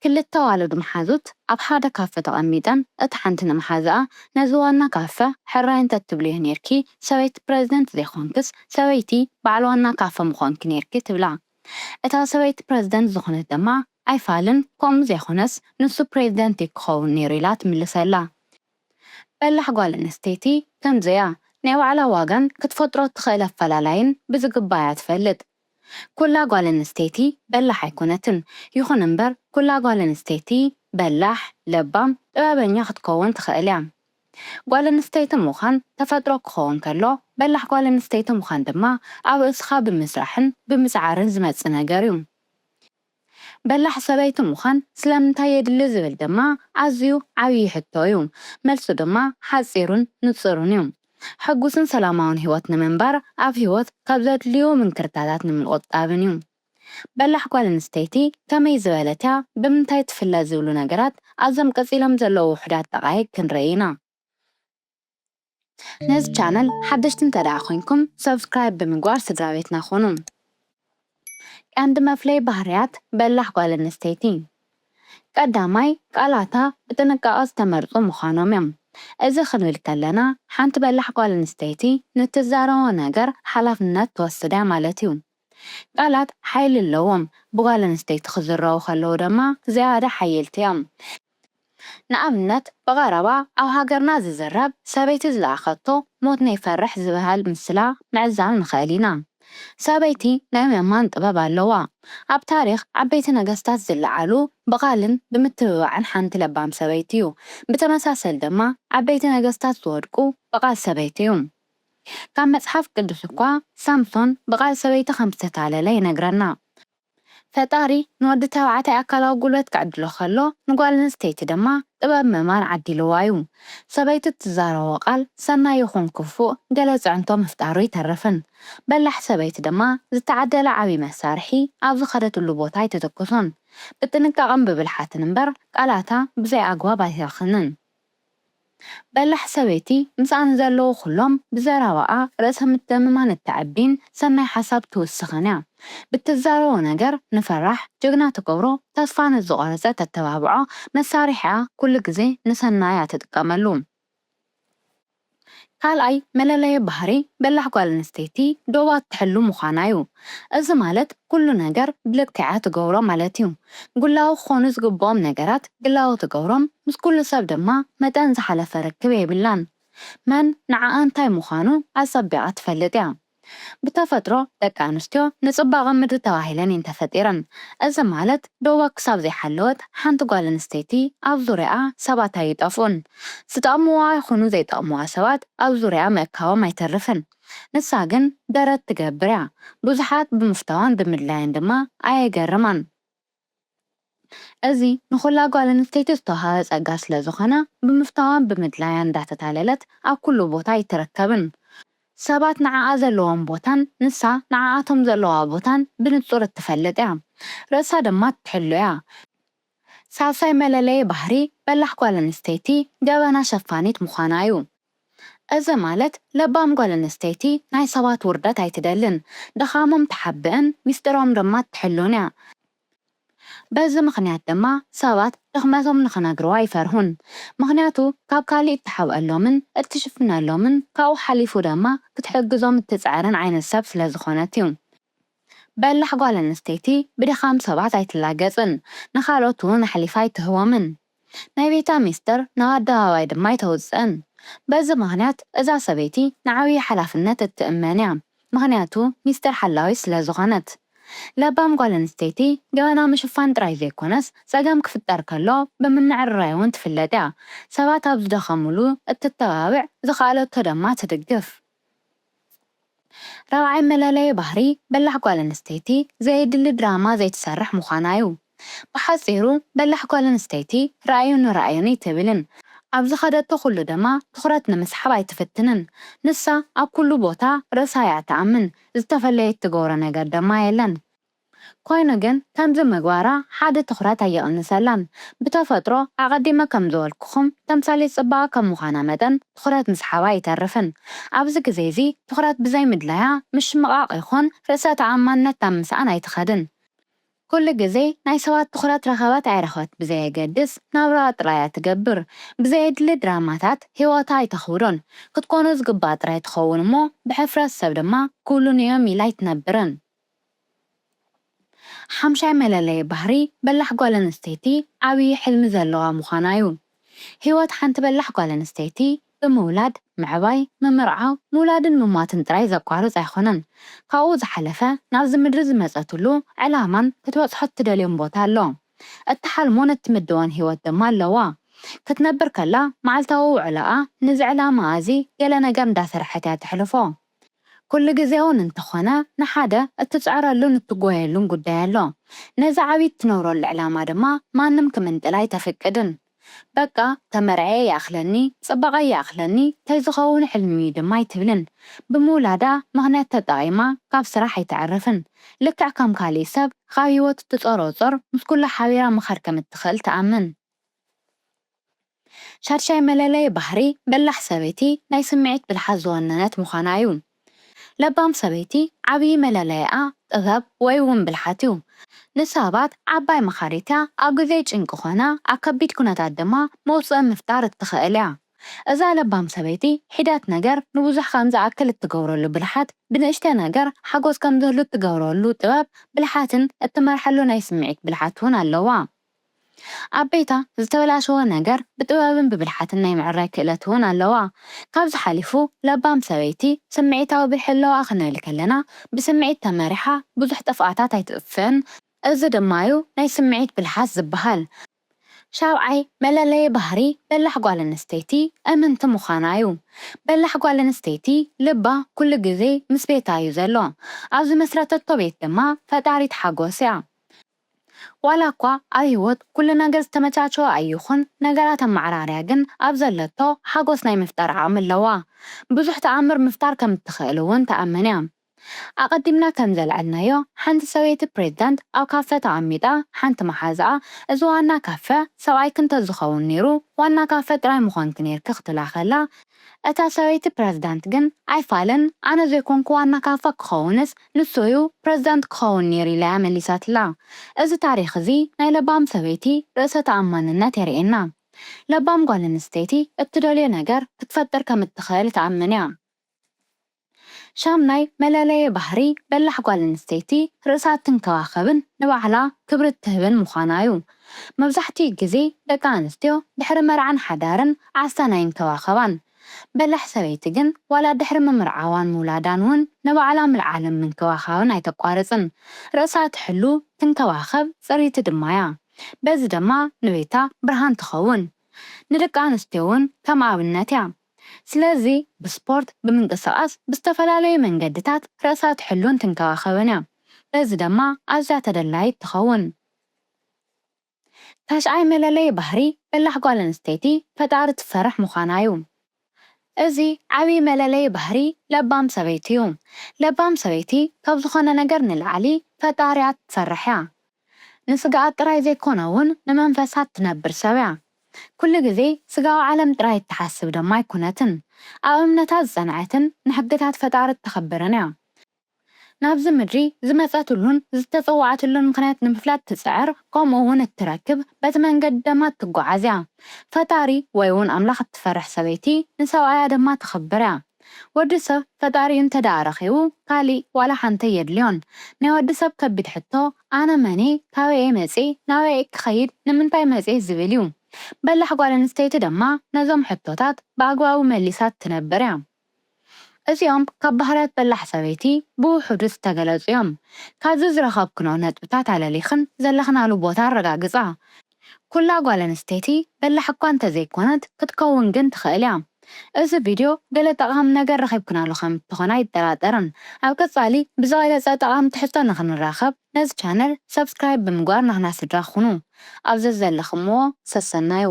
ክልተ ኣዋልድ መሓዙት ኣብ ሓደ ካፈ ተቐሚጠን፣ እታ ሓንቲ ንመሓዝኣ፣ "ነዚ ዋና ካፈ ሕራይ እንተትብልዮ ኔርኪ፣ ሰበይቲ ፕረዚደንት ዘይኮንክስ፣ ሰበይቲ በዓል ዋና ካፈ ምኾንኪ ኔርኪ" ትብላ። እታ ሰበይቲ ፕረዚደንት ዝኾነት ድማ፣ "ኣይፋልን፣ ከምኡ ዘይኮነስ፣ ንሱ ፕረዚደንት እዩ ክኸውን ኔሩ" ኢላ ትምልሰላ። በላሕ ጓል ኣንስተይቲ ከምዚ እያ። ናይ ባዕላ ዋጋን ክትፈጥሮ እትኽእል ኣፈላላይን ብዝግባእ እያ ትፈልጥ። ኩላ ጓል ኣንስተይቲ በላሕ ኣይኮነትን። ይኹን እምበር፣ ኩላ ጓል ኣንስተይቲ በላሕ፣ ለባም፣ ጥበበኛ ክትከውን ትኽእል እያ። ጓል ኣንስተይቲ ምዃን ተፈጥሮ ክኸውን ከሎ፣ በላሕ ጓል ኣንስተይቲ ምዃን ድማ ኣብ ርእስኻ ብምስራሕን ብምጽዓርን ዝመጽእ ነገር እዩ። በላሕ ሰበይቲ ምዃን ስለምንታይ የድሊ ዝብል ድማ ኣዝዩ ዓብዪ ሕቶ እዩ። መልሱ ድማ ሓጺሩን ንጹርን እዩ። ሕጉስን ሰላማውን ህይወት ንምንባር፣ ኣብ ህይወት ካብ ዘድልዩ ምንክርታታት ንምቁጣብን እዩ። በላሕ ጓል ኣንስተይቲ ከመይ ዝበለት እያ? ብምንታይ ትፍለ? ዝብሉ ነገራት ኣብዞም ቀጺሎም ዘለዉ ውሑዳት ደቓይቕ ክንርኢ ኢና። ነዚ ቻነል ሓደሽቲ እንተ ደኣ ኮይንኩም፣ ሰብስክራይብ ብምግባር ስድራ ቤትና ኩኑ። ቀንዲ መፍለይ ባህርያት በላሕ ጓል ኣንስተይቲ። ቀዳማይ፣ ቃላታ ብጥንቃቐ ዝተመርጹ ምዃኖም እዮም። እዚ ክንብል ከለና፣ ሓንቲ በላሕ ጓል ኣንስተይቲ ንትዛረቦ ነገር ሓላፍነት ትወስድ እያ ማለት እዩ። ቃላት ሓይሊ ኣለዎም። ብጓል ኣንስተይቲ ክዝረቡ ከለዉ ድማ ዝያዳ ሓየልቲ እዮም። ንኣብነት፣ ብቐረባ ኣብ ሃገርና ዝዝረብ፣ "ሰበይቲ ዝለኣኸቶ ሞት ነይፈርሕ" ዝበሃል ምስላ ምዕዛብ ንኽእል ኢና። ሰበይቲ ናይ ምእማን ጥበብ ኣለዋ። ኣብ ታሪኽ ዓበይቲ ነገስታት ዝለዓሉ ብቓልን ብምትብባዕን ሓንቲ ለባም ሰበይቲ እዩ። ብተመሳሰል ድማ ዓበይቲ ነገስታት ዝወድቁ ብቓል ሰበይቲ እዩ። ካብ መጽሓፍ ቅዱስ እኳ ሳምሶን ብቓል ሰበይቲ ከም ዝተታለለ ይነግረና። ፈጣሪ ንወዲ ተባዕታይ ኣካላዊ ጉልበት ክዕድሎ ከሎ፣ ንጓል ኣንስተይቲ ድማ ጥበብ ምእማን ዓዲልዋ እዩ። ሰበይቲ እትዛረቦ ቃል ሰናይ ይኹን ክፉእ ገለ ጽዕንቶ ምፍጣሩ ኣይተርፍን። በላሕ ሰበይቲ ድማ ዝተዓደለ ዓቢ መሳርሒ ኣብ ዝኸደትሉ ቦታ ኣይትትኩሶን። ብጥንቃቐን ብብልሓትን እምበር ቃላታ ብዘይ ኣግባብ ኣይትረኽንን። በላሕ ሰበይቲ ምስኣ ንዘለዉ ኩሎም ብዘረባኣ ርእሰ ምትእምማን እተዕቢን ሰናይ ሓሳብ ትውስኽን እያ። ብትዛረቦ ነገር ንፈራሕ ጅግና ትገብሮ፣ ተስፋ ንዝቖረጸ ተተባብዖ፣ መሳርሒኣ ኩሉ ግዜ ንሰናይ እያ ትጥቀመሉ። ካልኣይ መለለዪ ባህሪ በላሕ ጓል ኣንስተይቲ ዶባ እትሕሉ ምዃና እዩ። እዚ ማለት ኩሉ ነገር ብልክዕ እያ ትገብሮ ማለት እዩ። ግላዊ ክኾኑ ዝግብኦም ነገራት ግላዊ ትገብሮም፣ ምስ ኩሉ ሰብ ድማ መጠን ዝሓለፈ ርክብ የብላን። መን ንዓኣ እንታይ ምዃኑ ኣጸቢቓ ትፈልጥ እያ። ብተፈጥሮ ደቂ ኣንስትዮ ንጽባቐ ምድሪ ተባሂለን እየን ተፈጢረን። እዚ ማለት ዶባ ክሳብ ዘይሓለወት ሓንቲ ጓል ኣንስተይቲ ኣብ ዙርያኣ ሰባት ኣይጠፍኡን። ዝጠቕምዋ ይኹኑ ዘይጠቕምዋ ሰባት ኣብ ዙርያኣ ምእካቦም ኣይተርፍን። ንሳ ግን ደረት ትገብር እያ። ብዙሓት ብምፍታዋን ብምድላያን ድማ ኣየገርማን። እዚ ንኹላ ጓል ኣንስተይቲ ዝተውሃበ ጸጋ ስለ ዝኾነ፣ ብምፍታዋን ብምድላያን እንዳተታለለት ኣብ ኩሉ ቦታ ኣይትረከብን። ሰባት ንዓኣ ዘለዎም ቦታን ንሳ ንዓኣቶም ዘለዋ ቦታን ብንጹር እትፈልጥ እያ። ርእሳ ድማ ትሕሉ እያ። ሳልሳይ መለለዪ ባህሪ በላሕ ጓል ኣንስተይቲ ገበና ሸፋኒት ምዃና እዩ። እዚ ማለት ለባም ጓል ኣንስተይቲ ናይ ሰባት ውርደት ኣይትደልን፣ ድኻሞም ትሓብእን ሚስጢሮም ድማ ትሕሉን እያ። በዚ ምኽንያት ድማ ሰባት ድኽመቶም ንኽነግርዋ ይፈርሁን። ምኽንያቱ ካብ ካሊእ እትሓብአሎምን እትሽፍነሎምን ካብኡ ሓሊፉ ድማ ክትሕግዞም እትጽዕርን ዓይነት ሰብ ስለ ዝኾነት እዩ። በላሕ ጓል ኣንስተይቲ ብድኻም ሰባት ኣይትላገጽን፣ ንኻልኦት እውን ኣሕሊፋ ኣይትህቦምን። ናይ ቤታ ሚስጥር ናብ ኣደባባይ ድማ ኣይተውጽእን። በዚ ምኽንያት እዛ ሰበይቲ ንዓብዪ ሓላፍነት እትእመን እያ፣ ምኽንያቱ ሚስጥር ሓላዊት ስለ ዝኾነት። ለባም ጓል ኣንስተይቲ ገበና ምሽፋን ጥራይ ዘይኮነስ፣ ጸገም ክፍጠር ከሎ ብምምዕርራይ እውን ትፍለጥ እያ። ሰባት ኣብ ዝደኸሙሉ እትተባብዕ፣ ዝኸኣለቶ ድማ ትድግፍ። ራብዓይ መለለዪ ባህሪ በላሕ ጓል ኣንስተይቲ ዘየድሊ ድራማ ዘይትሰርሕ ምዃና እዩ። ብሓጺሩ በላሕ ጓል ኣንስተይቲ ራእዩ ንራእዩን ኣይትብልን። ኣብ ዝኸደቶ ኩሉ ድማ ትኹረት ንምስሓብ ኣይትፍትንን። ንሳ ኣብ ኩሉ ቦታ ርእሳ እያ ትኣምን፣ ዝተፈለየት ትገብሮ ነገር ድማ የለን። ኮይኑ ግን ከምዚ ምግባራ ሓደ ትኹረት ኣየቕንሰላን። ብተፈጥሮ ኣቐዲመ ከም ዝበልኩኹም ተምሳሌት ጽባቐ ከም ምዃና መጠን ትኹረት ምስሓባ ኣይተርፍን። ኣብዚ ግዜ እዚ ትኹረት ብዘይ ምድላያ ምሽምቓቕ ይኹን ርእሰ ተኣማንነት ናብ ምስኣን ኣይትኸድን። ኩሉ ግዜ ናይ ሰባት ትኹረት ረኸበት ኣይረኸበት ብዘየገድስ ናብራኣ ጥራይ እያ ትገብር። ብዘየድሊ ድራማታት ህይወታ ኣይተኽብዶን። ክትኮኖ ዝግባኣ ጥራይ ትኸውን እሞ ብሕፍረት ሰብ ድማ ክውልኑ እዮም ኢላ ኣይትነብርን። ሓምሻይ መለለዪ ባህሪ በላሕ ጓል ኣንስተይቲ ዓብዪ ሕልሚ ዘለዋ ምዃና እዩ። ህይወት ሓንቲ በላሕ ጓል ኣንስተይቲ ብምውላድ፣ ምዕባይ፣ ምምርዓው፣ ምውላድን ምሟትን ጥራይ ዘቋርጽ ኣይኮነን። ካብኡ ዝሓለፈ ናብዚ ምድሪ ዝመጸትሉ ዕላማን ክትበጽሖ እትደልዮን ቦታ ኣሎ። እትሓልሞን እትምድቦን ህይወት ድማ ኣለዋ። ክትነብር ከላ መዓልታዊ ውዕሎኣ ነዚ ዕላማኣ እዚ ገለ ነገር እንዳሰርሐት እያ ተሕልፎ። ኩሉ ግዜ እውን እንተኾነ ንሓደ እትጽዕረሉን እትጎየሉን ጉዳይ ኣሎ። ነዚ ዓብዪ እትነብረሉ ዕላማ ድማ ማንም ክምንጥላ ኣይተፍቅድን። በቃ ተመርዐ ይኣኽለኒ፣ ጽባቐ ይኣኽለኒ፣ ተዝኸውን ሕልሚ እዩ ድማ ኣይትብልን። ብምውላዳ ምኽንያት ተጠቒማ ካብ ስራሕ ኣይተዕርፍን። ልክዕ ከም ካሊእ ሰብ ካብ ህይወት እትጾሮጾር ምስ ኩሉ ሓቢራ ምኻድ ከም እትኽእል ትኣምን። ሻድሻይ መለለዪ ባህሪ በላሕ ሰበይቲ ናይ ስምዒት ብልሓት ዝወነነት ምዃና እዩ። ለባም ሰበይቲ ዓብዪ መለለይኣ ጥበብ ወይ እውን ብልሓት እዩ። ንሰባት ዓባይ መኻሪት እያ፣ ኣብ ግዜ ጭንቂ ኾነ ኣብ ከቢድ ኩነታት ድማ መውፅኢ ምፍጣር እትኽእል እያ። እዛ ለባም ሰበይቲ ሒደት ነገር ንብዙሕ ከም ዝኣክል እትገብረሉ ብልሓት፣ ብንእሽተ ነገር ሓጎስ ከም ዝህሉ እትገብረሉ ጥበብ ብልሓትን እትመርሐሉ ናይ ስምዒት ብልሓት እውን ኣለዋ። ኣብ ቤታ ዝተበላሸወ ነገር ብጥበብን ብብልሓትን ናይ ምዕራይ ክእለት እውን ኣለዋ። ካብዚ ሓሊፉ ለባም ሰበይቲ ስምዒታዊ ብልሒ ኣለዋ ክንብል ከለና ብስምዒት ተመሪሓ ብዙሕ ጥፍኣታት ኣይትጥፍእን። እዚ ድማ እዩ ናይ ስምዒት ብልሓት ዝበሃል። ሻብዓይ መለለዪ ባህሪ በላሕ ጓል ኣንስተይቲ እምንቲ ምዃና እዩ። በላሕ ጓል ኣንስተይቲ ልባ ኩሉ ግዜ ምስ ቤታ እዩ ዘሎ። ኣብ ዝመስረተቶ ቤት ድማ ፈጣሪት ሓጎስ እያ። ዋላ እኳ ኣብ ህይወት ኩሉ ነገር ዝተመቻቸወ ኣይኹን፣ ነገራት ኣመዓራርያ ግን ኣብ ዘለቶ ሓጎስ ናይ ምፍጣር ዓቕሚ ኣለዋ። ብዙሕ ተኣምር ምፍጣር ከም እትኽእል እውን ትኣምን እያ። ኣቐዲምና ከም ዘልዐልናዮ፣ ሓንቲ ሰበይቲ ፕሬዝዳንት ኣብ ካፈ ተቐሚጣ ሓንቲ መሓዛኣ፣ እዚ ዋና ካፈ ሰብኣይኪ እንተዝኸውን ነይሩ ዋና ካፈ ጥራይ ምኾንኪ ነይርኪ ክትብላ ከላ፣ እታ ሰበይቲ ፕረዚዳንት ግን ኣይፋልን፣ ኣነ ዘይኮንኩ ዋና ካፈ ክኸውንስ ንሱ እዩ ፕረዚዳንት ክኸውን ነይሩ ኢላ እያ መሊሳትላ። እዚ ታሪኽ እዚ ናይ ለባም ሰበይቲ ርእሰ ተኣማንነት የርእየና። ለባም ጓል ኣንስተይቲ እትደልዮ ነገር ክትፈጥር ከም እትኽእል ትኣምን እያ። ሻምናይ መለለዪ ባህሪ በላሕ ጓል ኣንስተይቲ ርእሳ እትንከባኸብን ንባዕላ ክብሪ እትህብን ምዃና እዩ። መብዛሕትኡ ግዜ ደቂ ኣንስትዮ ድሕሪ መርዓን ሓዳርን ዓስታን ኣይንከባኸባን። በላሕ ሰበይቲ ግን ዋላ ድሕሪ ምምርዓዋን ምውላዳን እውን ንባዕላ ምልዓልን ምንክባኻብን ኣይተቋርጽን። ርእሳ ትሕሉ፣ ትንከባኸብ፣ ጽርይቲ ድማ እያ። በዚ ድማ ንቤታ ብርሃን ትኸውን። ንደቂ ኣንስትዮ እውን ከም ኣብነት እያ። ስለዚ ብስፖርት፣ ብምንቅስቓስ፣ ብዝተፈላለዩ መንገድታት ርእሳ ትሕሉን ትንከባኸብን እያ። በዚ ድማ ኣዝያ ተደላይት ትኸውን። ታሽዓይ መለለዪ ባህሪ በላሕ ጓል ኣንስተይቲ ፈጣሪ ትፈርሕ ምዃና እዩ። እዚ ዓብዪ መለለዪ ባህሪ ለባም ሰበይቲ እዩ። ለባም ሰበይቲ ካብ ዝኾነ ነገር ንላዕሊ ፈጣሪኣ ትፈርሕ እያ። ንስጋኣ ጥራይ ዘይኮነ እውን ንመንፈሳ ትነብር ሰብ እያ። ኩሉ ግዜ ስጋዊ ዓለም ጥራይ እትሓስብ ድማ ኣይኮነትን። ኣብ እምነታ ዝጸንዐትን ንሕግታት ፈጣሪ እተኽብርን እያ። ናብዚ ምድሪ ዝመጸትሉን ዝተጸውዓትሉን ምኽንያት ንምፍላጥ ትጽዕር፣ ከምኡ እውን እትረክብ፣ በቲ መንገዲ ድማ እትጓዓዝ እያ። ፈጣሪ ወይ እውን ኣምላኽ እትፈርሕ ሰበይቲ ንሰብኣያ ድማ ተኽብር እያ። ወዲ ሰብ ፈጣሪኡ እንተ ደኣ ረኺቡ፣ ካሊእ ዋላ ሓንቲ ኣየድልዮን። ናይ ወዲ ሰብ ከቢድ ሕቶ፣ ኣነ መን እየ? ካበይ እየ መጺእ? ናበይ እየ ክኸይድ? ንምንታይ መጺእ? ዝብል እዩ። በላሕ ጓል ኣንስተይቲ ድማ ነዞም ሕቶታት ብኣግባቡ መሊሳ ትነብር እያ። እዚኦም ካብ ባህርያት በላሕ ሰበይቲ ብውሑዱ ዝተገለጹ እዮም። ካብዚ ዝረኸብክኖ ነጥብታት ኣለሊኽን ዘለኽናሉ ቦታ ኣረጋግጻ። ኩላ ጓል ኣንስተይቲ በላሕ እኳ እንተዘይኮነት ክትከውን ግን ትኽእል እያ። እዚ ቪድዮ ገለ ጠቓሚ ነገር ረኺብክናሉ ከም እትኾና ኣይጠራጠርን። ኣብ ቀጻሊ ብዝበለጸ ጠቓሚ ትሕዝቶ ንኽንራኸብ ነዚ ቻነል ሰብስክራይብ ብምግባር ናህና ስድራ ኩኑ። ኣብ ዘዘለኽምዎ ሰሰናዩ።